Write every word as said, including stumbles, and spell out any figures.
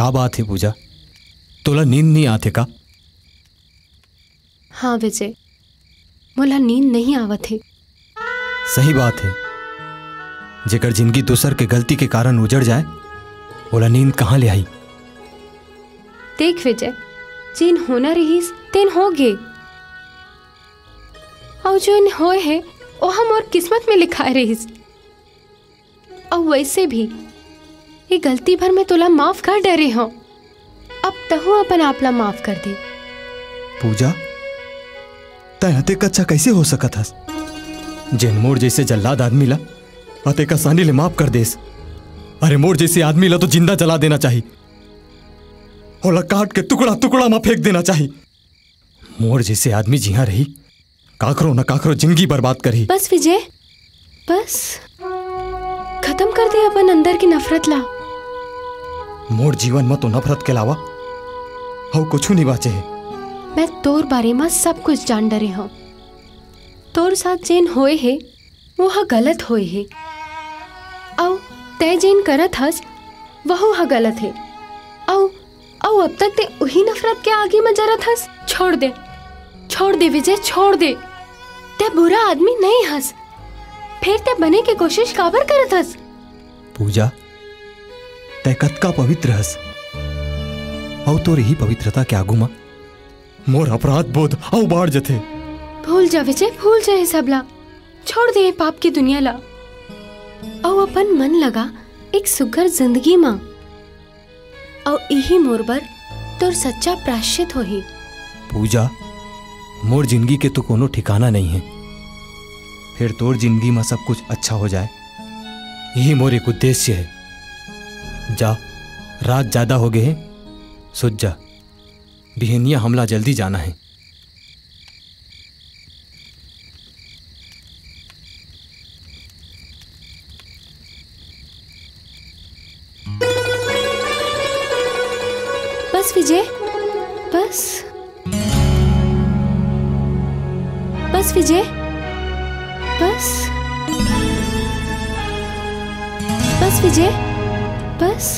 अब आत हे पूजा, तोला नींद नहीं आत हे का? हाँ विजय, मोला नींद नहीं आवत हे। सही बात हे, जेकर जिंदगी दूसर के गलती के कारण उजड़ जाए, ओला नींद कहाँ ले आई? देख विजय, जेन होना रहिस, तेन हो गे। अउ जेन होए हे, ओह मोर किस्मत में लिखाए रहिस। अउ वैसे भी, ये गलती भर मैं तोला माफ कर डरे हूँ। अब तहूँ अपन आप ला माफ कर दे। पूजा, तैं अतेक अच्छा कैसे हो सकत हस? जेन मोर जैसे जल्लाद आदमी ला अतेक आसानी ले माफ कर देस। अरे, मोर जैसे आदमी ला तो जिंदा जला देना चाही, ओला काट के टुकड़ा टुकड़ा में फेंक देना चाही। मोर जैसे आदमी जिहाँ रही, काकरो न काकरो जिंदगी बर्बाद करही। बस विजय, बस। खत्म कर दे अपन अंदर की नफरत ला। मोर जीवन म तो नफरत के अलावा अउ कुछु नहीं बाचे हे। मैं तोर बारे म सब कुछ जान डरे हूँ। तोर साथ जेन होए हे, वो ह गलत होए हे। अउ तै जेन करत हस, वहू ह गलत हे। अउ, अउ अब तक तै उही नफरत के आगी म जरत हस। छोड़ दे, छोड़ दे विजय, छोड़ दे। तै बुरा आदमी नहीं हस, फिर तै बने के कोशिश काबर करत हस? पूजा, तै कतका पवित्र हस, अउ तोर इही पवित्रता के आगू म मोर अपराध बोध अउ बाढ़ जथे। भूल जा विजय, भूल जा ये सबला। छोड़ दे ये पाप की दुनिया ला, अउ अपन मन लगा एक सुग्घर जिंदगी मा। अउ इही मोर बर तोर सच्चा प्रायश्चित होही। पूजा, मोर जिंदगी के तो कोनो ठिकाना नहीं है, फिर तोर जिंदगी मा सब कुछ अच्छा हो जाए, यही मोर एक उद्देश्य है। जा, रात ज्यादा हो गए है, सुत जा। बिहनिया हमला जल्दी जाना है। बस विजय, बस। बस विजय, बस। बस विजय, बस।